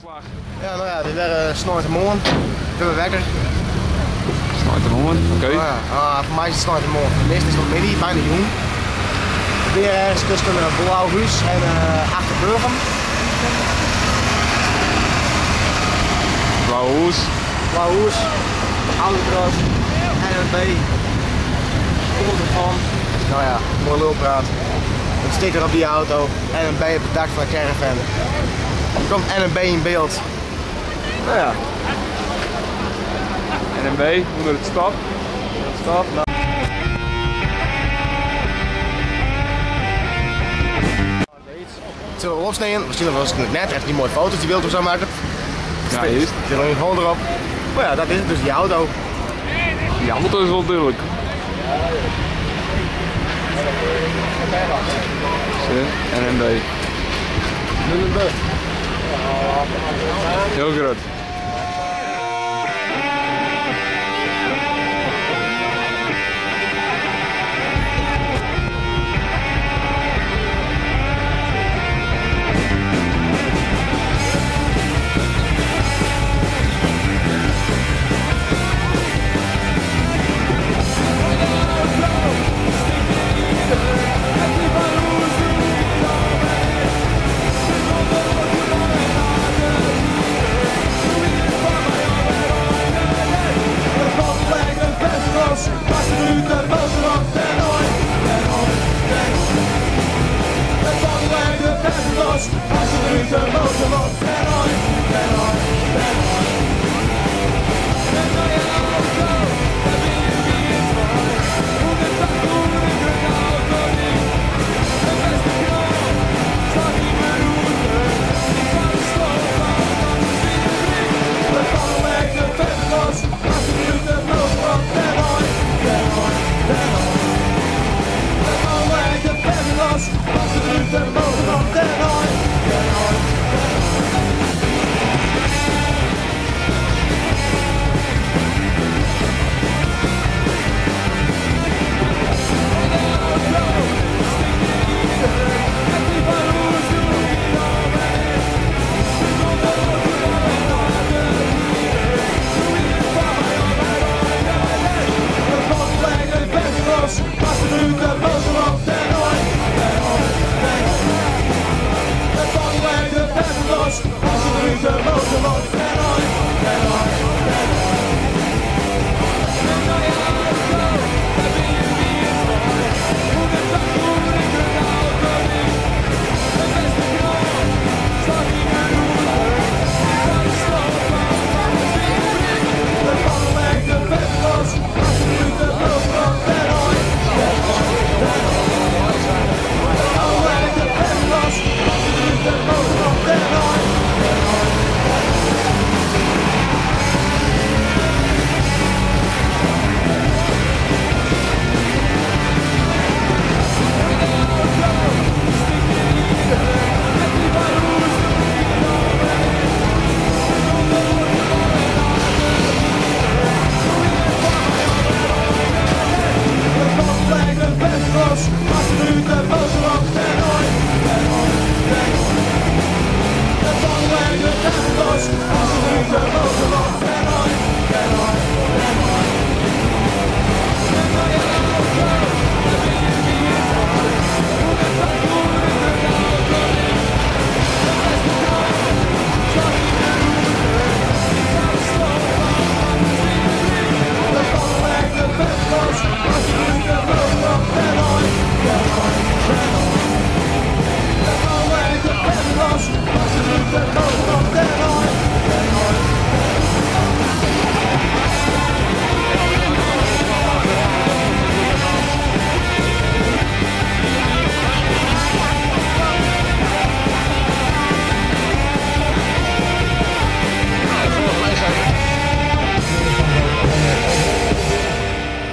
Ja, no ja, it is wer sneintemoarn. Ik bin wer wekker. Sneintemoarn, oké. Oh ja, ah, foar my is it sneintemoarn. Foar de measten is it noch middei, bijna jûn. Ik bin hjir ergens tusken Blauhús en Achterburgum. Blauhûs. Blauhûs, autocross, NMB, komt erfan. No ja, moai lulpraat. It sticker op dy auto, NMB op it dak fan de caravan. Der komt NMB yn byld. No ja. NMB, ûnder it stof. It stof, no. Het zullen we opsnijden, waarschijnlijk was het net echt die mooie foto's die Wilton zou maken. Ja, juist. Er zit nog een hond erop. Maar ja, dat is het dus, die auto. Die auto is wel duidelijk. Zie, NMB. NMB. Heel groot.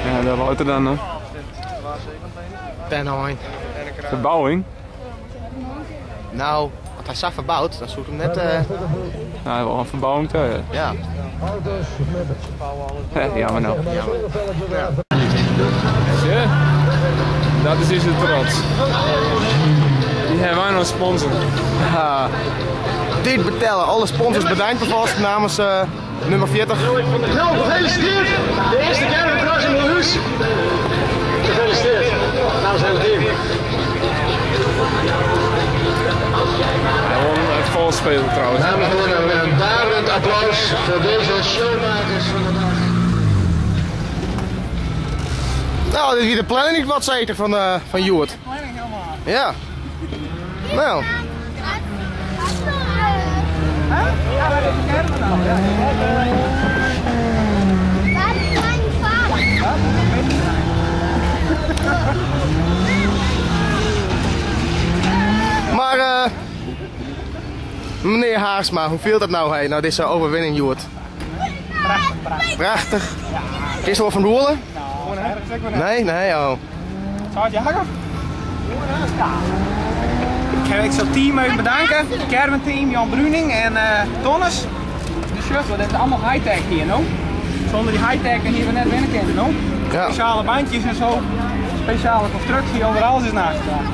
Ja, daar loopt er dan nog. Ten Hein. Verbouwing? Nou, als hij zag verbouwd, dan zoekt hem net. Nou, wel een verbouwing te. Ja. Ja. Jammer nou. Jammer. Ja. Ja. Dat is dus de trots. Die hebben wij nog sponsor. Ja. Dit betelle. Alle sponsors bedankt alvast namens eh, nummer 40. Nou, gefeliciteerd! De eerste caravan in Bolhuis. Gefeliciteerd namens het hele team. Gewoon vals spelen trouwens. Dames en heren, een daverend applaus voor deze showmakers van de dag. Nou, dit is de planning wat zeker van, eh van Joert. Planning helemaal. Ja. Nou, Ja, waar is de caravan nou? Ja. Waar is mijn vader? maar eh, meneer Haarsma, hoe viel dat nou heen? Nou, deze overwinning, Joert. Prachtig, prachtig. Prachtig. Is er wel van Roelen? Nou, Nee, nee, oh. Zou het Jacob? Ja. Ik zal het team even bedanken. Het Caravan team, Jan Bruning en eh Tonnes. De shuttle, dat is allemaal high-tech hier, no? Zonder die high-tech dan hier we net binnen kunnen, no? Ja. Speciale bandjes en zo. Speciale constructie, overal is naast gedaan.